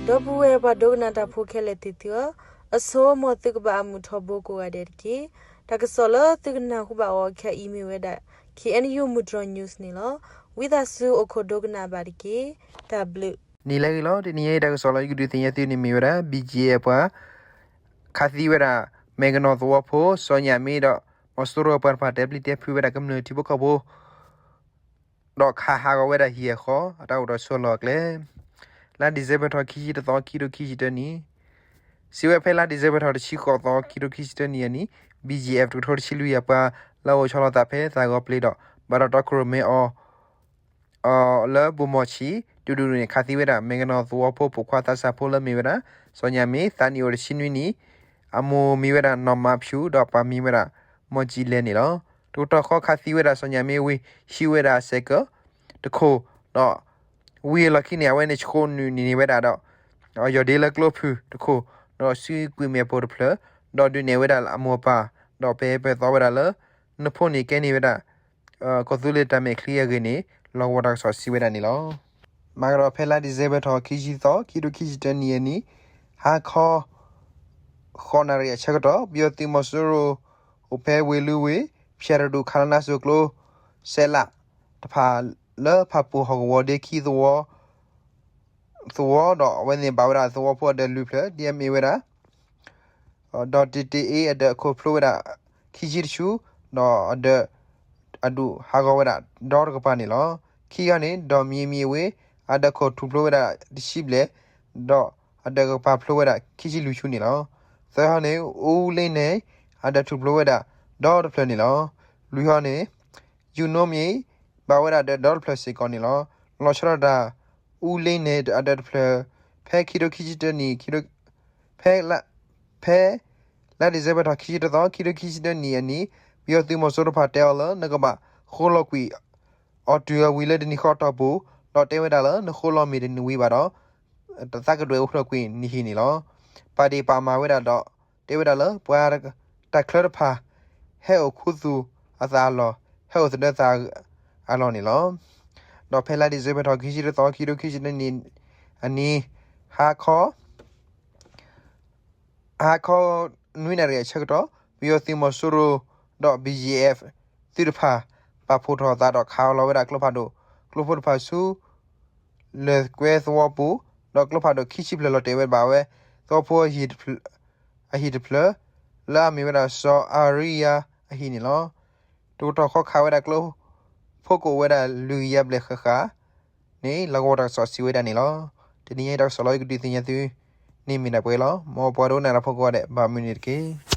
ဒီပုၢ်ဝဲၢ်ပှၤဒိကနၣ်တၢ်ဖိခဲလၢာ်သ့ၣ်သုဧၢ, အဆိ မ်သုကဘၣ်အမုာ်ထီဘိကိးဂၤဒဲးတက့ၢ်. တၢ်ကစီၣ်လၢသုကနၢ်ဟူဘၣ်အီၤခဲအံၤမ့ၢ်ဝဲဒၣ် K N U မုၢ်တြီၤ news န့ၣ်လီၤ. ဝံသးစူၤအိၣ်ခိးဒိကနၣ်ဘၣ်တက့ၢ်. တၢ်ဘျုး နံၤလၢအဂ့ၤလီၤ. တနံၤအံၤတၢ်ကစီၣ်လၢယကဒုးသ့ၣ်ညါသုန့ၣ်မ့ၢ်ဝဲဒၣ် B G F ပှၤ ခးသံဝဲဒၣ် မဲာ်ကနီၤသဝီဖိ စီၤညၣ်မ့ဒီး မီၤစိရိၤပှၤတဖၣ်တဲပျံၤတဲဖုးဝဲဒၣ်ကမျၢၢ်ထံဖိကီၢ်ဖိ ဒီးခးဟးဂီၤဝဲဒၣ်ဟံၣ်အဃီ အတၢ်အိၣ်ထီၣ်ဆိးလီၤအကျဲ လါဒံၣ်စဲဘၢၣ်ထီၣ်ခံဆံတသီ ခံထိခံဆံတၢနံၣ် စံးဝဲဖဲလါဒံၣ်စဲဘၢၣ်ထီၣ်တဆံဃိးသီ ခံထိခံဆံတၢနံၣ်အနံၤ B G F တကထိတဆံလွံၢ်ယၤပှၤ လၢအအိၣ်ဆီလီၤသးဖဲသးဂီၤပျ့ၤဒီး ဘၣ်တၢ်တီခိၣ်ရိၣ်မဲအီၤ လၢဘိၣ်မီၣ်ဆံး ဒူၣ်ဒူၣ်န့ၣ် ခးသံဝဲဒၣ် မဲာ်ကနီၤသဝီဖိပိာ်ခွါသးစၢ်ဖိလၢမ့ၢ်ဝဲဒၣ် စီၤညၣ်မ့ သးနံၣ်အိၣ်တဆံနွံနံၣ်, အမိၢ်မံၤဝဲဒၣ် နီၢ်မါဖၠူ ဒီးပၢ်မံၤဝဲဒၣ် မီၢ်ကၠံလဲန့ၣ်လီၤ. တကတီၢ်ဃီခးသံဝဲဒၣ် စီၤညၣ်မ့ဝံၤ ဟံးဝဲဒၣ်စဲးကၢးတခိၣ်, ဒီးဝံၤအလီၢ်ခံန့ၣ် အဝဲန့ၣ်ဆှိးနုာ်န့ၢ်ဝဲဒၣ်ဒီး ယီၢ်ဒ့လၢကျိဖုၣ်တခိၣ်, ဒီးစုကွံာ်မဲာ်ပိၢ်တဖျၢၣ်, ဒီးဒုးနဲၣ်ဝဲဒၣ်အမိၢ်အပၢ်, ဒီးပဲာ်ပဲာ်သီဝဲဒၣ်လၢ နဖိန့ၣ်ကဲန့ၢ်ဝဲဒၣ် ကီၢ်သူလ့ၤတၢ်မဲာ်ချံအဂ့ၢ်န့ၣ် လီၢ်ကဝီၤတၢ်ကစီၣ်စံးဝဲဒၣ်န့ၣ်လီၤ. မၤကဒီးဖဲလါဒံၣ်စဲဘၢၣ်ထီၣ်ခံဆံသီ ခံထိခံဆံတၢနံၣ်အနံၤ ဟါခီ ဃိးနၣ်ရံၣ်အဆၢကတီၢ် ပယီၤသုးမီၤစိရိၤ အိၣ်ဖဲဝ့ၢ်လွံၢ်ဝ့ၢ် ဖၠဲးတဒူၣ် ခးလီနၢ်စိၤကျိ စဲးလးတဖၣ်လၢဖၣ်ပူၣ်ဟီၣ်ကဝီၤဒ့ခံသဝီ သဝီဒီးအဝဲန့ၣ်ဘၣ်ဝဲဒၣ်သဝီဖိအဒၢးလွံၢ်ဖျၢၣ် ဒ်အမ့ၢ်ဝဲဒၣ် ဒီးတ့ၢ်တ့ၢ်အ့ အဒၢးအခိၣ်ဖျိဝဲဒၣ် ခံဆံတဆူ ဒီးအဒၢး အဒူၣ်ဟးဂီၤဝဲဒၣ်ဒီတကပၤန့ၣ်လီၤ. ခံဂၤန့ၣ် ဒီးမံၤမံၤအဝ့ၢ် အဒၢးခိၣ်ထူၣ်ဖျိဝဲဒၣ်တဆံဘျဲၣ် ဒီးအဒၢးကပၤဖျိဝဲဒၣ်ခံဆံလွံၢ်ဆူန့ၣ်လီၤ. သၢဂၤန့ၣ် အူလ့နဲ အဒၢးထူၣ်ဖျိဝဲဒၣ်ဒီတဖျၢၣ်န့ၣ်လီၤ. လွံၢ်ဂၤန့ၣ် ယူၤနိမံၤ ဘၣ်ဝဲဒၣ်ဒၢးဒီတဖျၢၣ်စ့ၢ်ကီးန့ၣ်လီၤ. လီၤဆီဒၣ်တၢ် အူလ့နဲအဒၢးတဖျၢၣ် ဖဲခံထိခံဆံတၢနံၣ် ဖဲ ဖဲ လါဒံၣ်စဲဘၢၣ်ထီၣ်ခံဆံတသီ ခံထိခံဆံတၢနံၣ်အနံၤ ပယီၤသုးမီၤစိရိၤတဖၣ်တဲအီၤလၢ နကဘၣ်ဃိလီၤကွံာ် အီၤတုၤအဝံၤလၢတနံၤဃီအတီၢ်ပူၤ ဒီးတဲဝဲဒၣ်လၢ နဃိလီၤမ့ၢ်တနံၤဝံၤဘၣ်ဒီး တသးကဒွဲၣ်အိၣ်ဖျၢၣ်ကွံာ်နဟံၣ်န့ၣ်လီၤ. ပာ်ဒ့ၣ်ပာ်မၤဝဲဒၣ်ဒီး တဲဝဲဒၣ်လၢ ပှၤတၢ်ချၢတဖၣ် ဟဲအိၣ်ခူသူၣ်အသးအလီၢ် ဟဲအိၣ်သဒၢသးအလီၢ်န့ၣ်လီၤ. ဒီးဖဲလါဒံၣ်စဲဘၢၣ်ထီၣ်ခံဆံတသီ ခံထိခံဆံတၢနံၣ်အနံၤ ဟါခီ ဟါခီ နွံနၣ်ရံၣ်အဆၢကတီၢ် ပယီၤသုးမီၤစိရိၤဒီး B G F သုးတဖၣ် ပာ်ဖှိၣ်ထီၣ်သးဒီး ခးအီၣ်လီၤဝဲဒၣ်ကျိဖးဒိၣ် ကျိဖိတဖၣ်ဆူ လၢၢ်ကွဲသဝီပူၤ ဒီးကျိဖးဒိၣ်ခံဆံဖျၢၣ်လီၤတဲာ်ဝဲဘၣ်ဝဲ သဝီဖိအဟံၣ်တဖျၢၣ် လၢအမ့ၢ်ဝဲဒၣ်စီၤအၤရံယါအဟံၣ်န့ၣ်လီၤ. တကတီၢ်ဃီခးဝဲဒၣ်ကျိဖိကအိၣ်ဝဲဒၣ်လွံၢ်ကယၤဘျဲၣ်ဃၣ်ဃၣ်န့ၣ် လီၢ်ကဝီၤတၢ်ကစီၣ်စံးဝဲဒၣ်န့ၣ်လီၤ. တနံၤညါတၢ်ကစီၣ်လၢယကဒုးသ့ၣ်ညါသုန့ၣ်မ့ၢ်ဒၣ်ပှဲၤလီၤ. မ်ပှၤဒိကနၣ်တၢ်ဖိကိးဂၤဒဲး ဘၣ်မနုၤန့ၣ်တက့ၢ်.